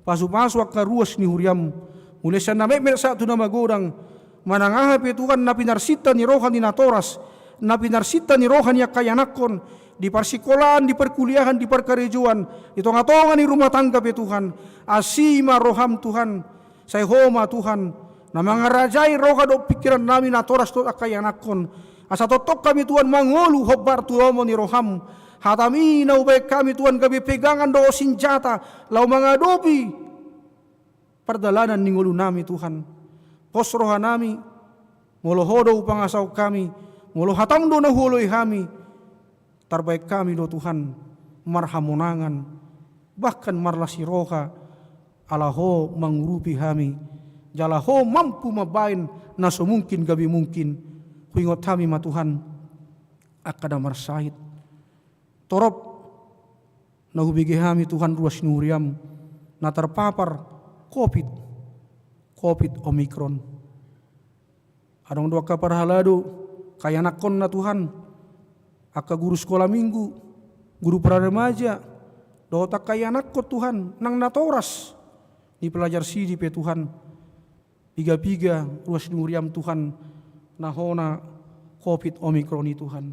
pasu-pasu angka ruas ni huriam. Molo sian na metmet sahat tu na magodang, manang aha pe Tuhan na pinarsinta ni roha ni natoras, na pinarsinta ni roha ni angka ianakhon, di parsikolaan, di parkuliahan, di parkarejoan, di tonga-tonga ni rumah tangga pe Tuhan. Asi ma roham Tuhan, sai Ho ma Tuhan na mangarajai roha dohot pingkirannami natoras dohot angka ianakhon. Asa tongtong hami Tuhan mangolu hombar tu lomo ni roham. Hatam i na hubahen hami Tuhan gabe pegangan dohot sinjata laho mangadopi pardalanan ni ngolunami Tuhan. Pos rohanami, molo Ho do hupangasahon hami, molo hatam do na huoloi hami, tarbahen hami do Tuhan marhamonangan, bahkan marlas ni roha, ala Ho mangurupi hami, jala Ho mampu mambahen na so mungkin gabe mungkin. Huingot hami ma Tuhan angka na marsahit. Torop na hubege hami Tuhan ruas ni huriam na tarpapar covid, covid Omicron. Adong do angka parhalado, angka ianakhonna Tuhan, angka guru sikola minggu, guru praremaja, dohot angka ianakhon Tuhan nang natoras ni pelajar sidi pe Tuhan. Piga-piga ruas ni huriam Tuhan na hona covid Omicron i Tuhan.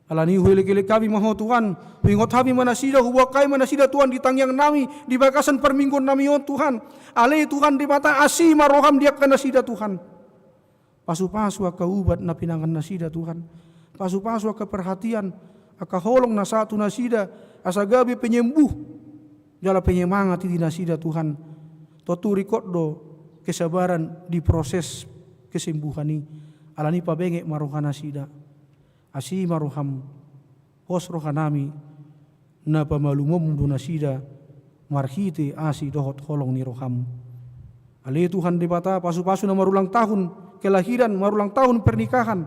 Alani i huelek-elek hami ma Ho Tuhan, huingot hami ma nasida, huboan hami ma nasida Tuhan di tangiangnami, di bagasan parmingguonnami on Tuhan. Ale Tuhan Debata, asi ma roham di angka nasida Tuhan. Pasu-pasu angka ubat na pinangan nasida Tuhan. Pasu-pasu angka perhatian, angka holong na sahat tu nasida, asa gabe penyembuh jala penyemangat i di nasida Tuhan. Tontu ringkot do kesabaran di proses kesembuhan i. Alani i pabenget ma roha nasida. Asi ma roham, pos rohanami, na pamalumonmu do nasida marhite asi dohot holong ni roham. Ale Tuhan Debata, pasu-pasu na marulang tahun kelahiran, marulang tahun pernikahan.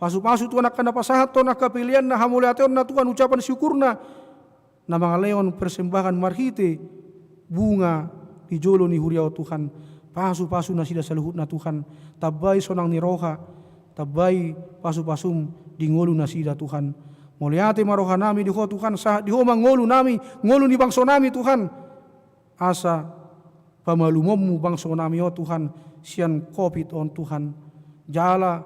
Pasu-pasu Tuhan angka na pasahathon angka peleanna, hamauliateonna Tuhan, ucapan syukurna, na mangalehon persembahan marhite bunga di jolo ni huria on Tuhan. Pasu-pasu nasida saluhutna Tuhan. Tambai sonang ni roha, tambai pasu-pasum di ngolu nasida Tuhan. Mauliate ma rohanami di Ho Tuhan, sahat di Ho ma ngolunami, ngolu ni bangsonami Tuhan. Asa pamalumonmu bangsonami on Tuhan, sian covid on Tuhan. Jala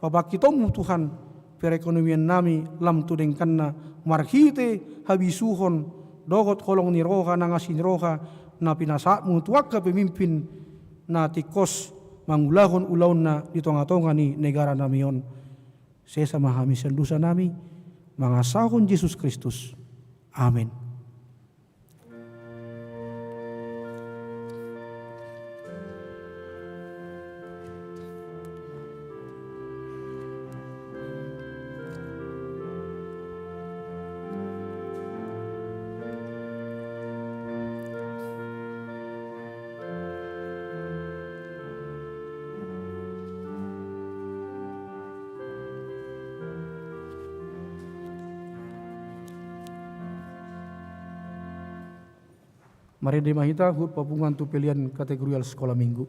pabangkitonmu Tuhan perekonomiannami lam tu dengganna marhite habisuhon dohot holong ni roha nang asi ni roha na pinasahatmu tu angka pemimpin na tingkos mangulahon ulaonna di tonga-tonga ni negaranami on. Sesa ma hami sian dosanami, mangasahon Jesus Kristus. Amen. Marende ma hita huhut papunguan tu pelean kategorial sikola minggu.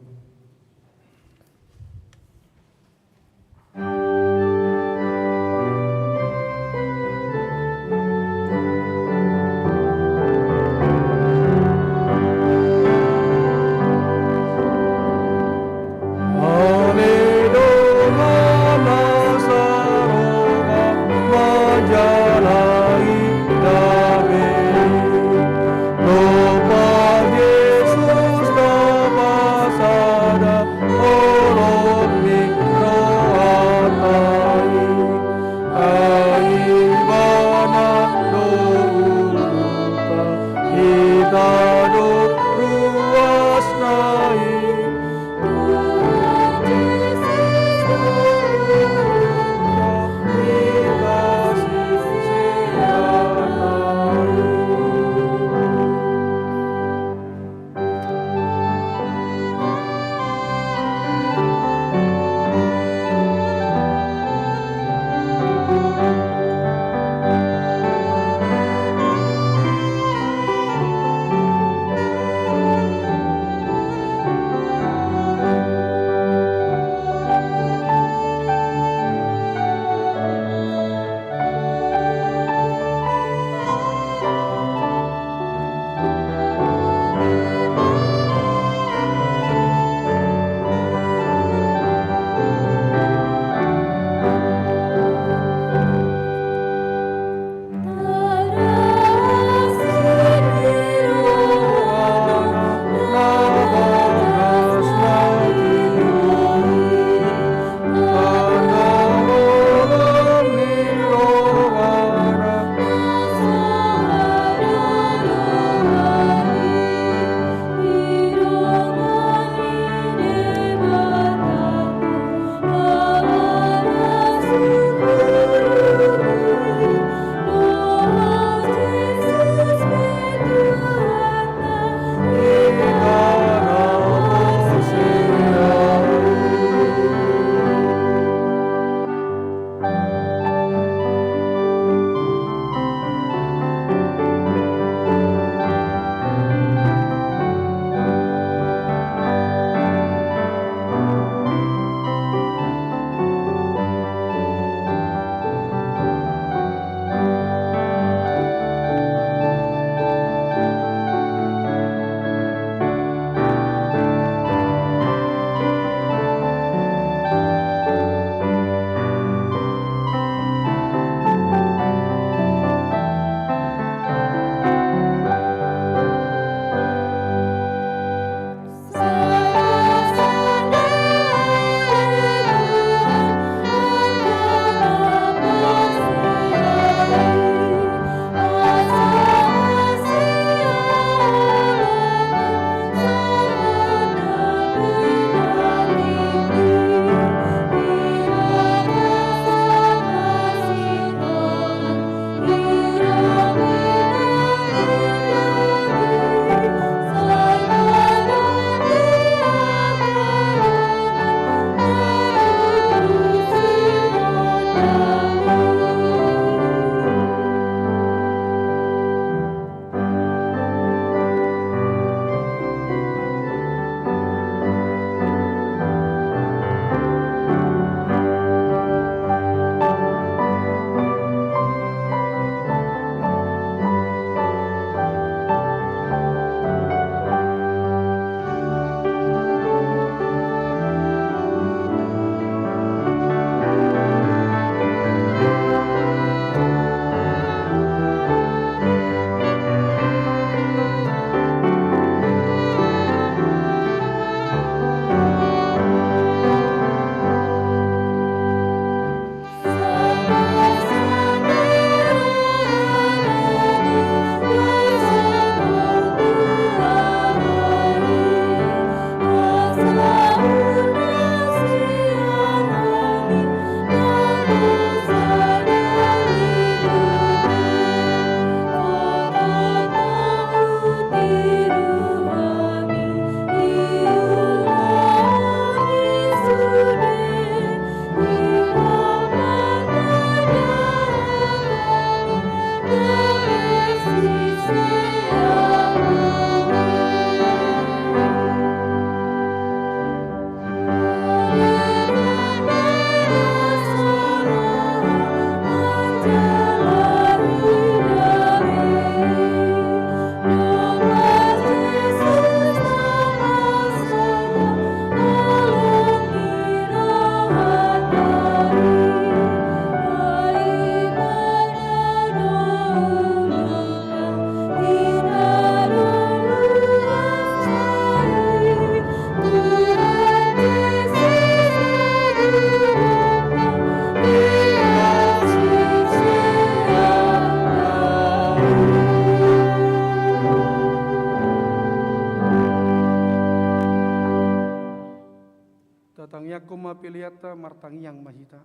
Ingkon ma peleanta, martangiang ma hita.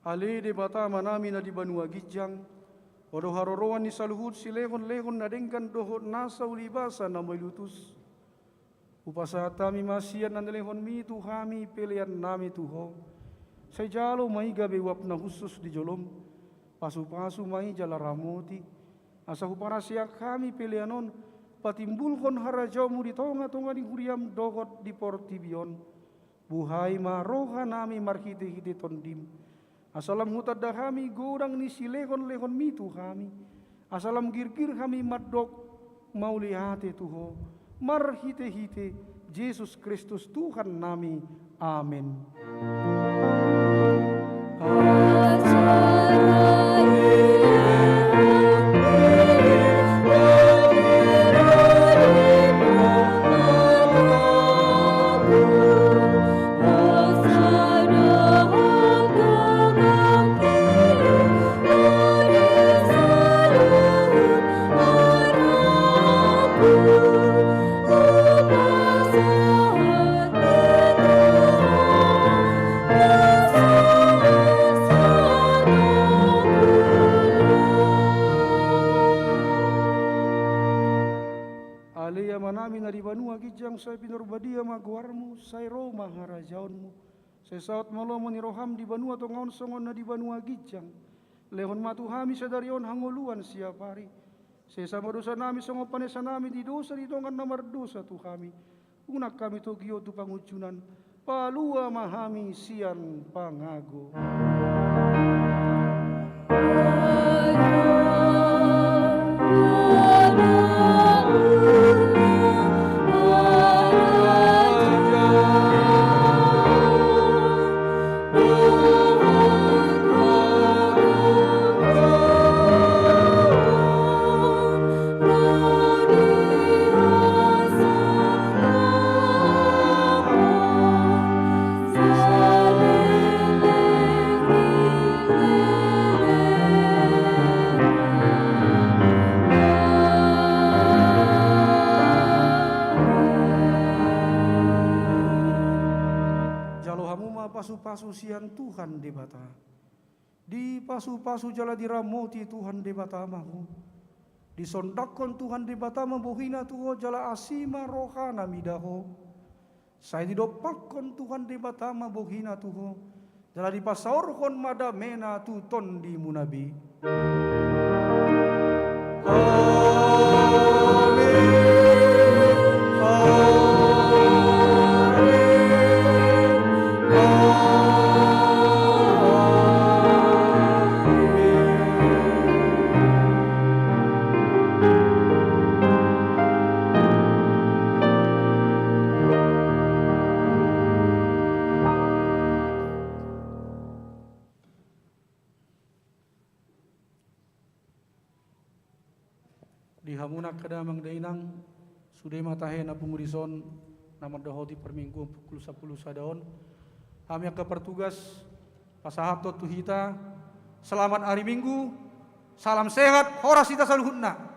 Ale Debata Amanami na di banua ginjang, Ho do haroroan ni saluhut silehonlehon na denggan dohot nasa ulibasa na mauliutus. Hupasahat hami ma sian na nilehonMi tu hami peleannami tu Ho. Sai jalo ma i gabe uap na hushus di jolom. Pasupasu ma i jala ramoti, asa huparaseak hami pelean on patimbulhon harajaonMu di tongatonga ni huriaM dohot di portibi on. Buhai ma rohanami marhitehite TondiM, asa lam hutanda hami godang ni silehonlehonMi tu hami, asa lam girgir hami mandok mauliate tu Ho, marhitehite Jesus Kristus Tuhannami. Amen. Ale Amanami na di banua ginjang, sai pinarbadia ma goarMu, sai ro ma harajaonMu, sai saut ma lomo ni rohaM di banua tonga on songon na di banua ginjang. Lehon ma tu hami sadari on hangoluan siapari. Sesa ma dosanami songon panesanami di dosa ni dongan na mardosa tu hami. Unang hami togihon tu pangunjunan, palua ma hami sian pangago. Jalo hamu ma pasupasu sian Tuhan Debata. Dipasupasu jala diramoti Tuhan Debata ma ho. Disondangkon Tuhan Debata ma bohina tu ho jala asi ma rohana mida ho. Sai didompakkon Tuhan Debata ma bohina tu ho, jala dipasaorhon ma damena tu tondimuna be. Amen. Amen. Amen. Di hamu angka damang dainang, sude ma tahe na pungu dison na mandohoti parmingguon pukul sampulu sada on. Hami angka partugas, pasahathon tu hita, selamat hari Minggu, salam sehat, horas hita saluhutna.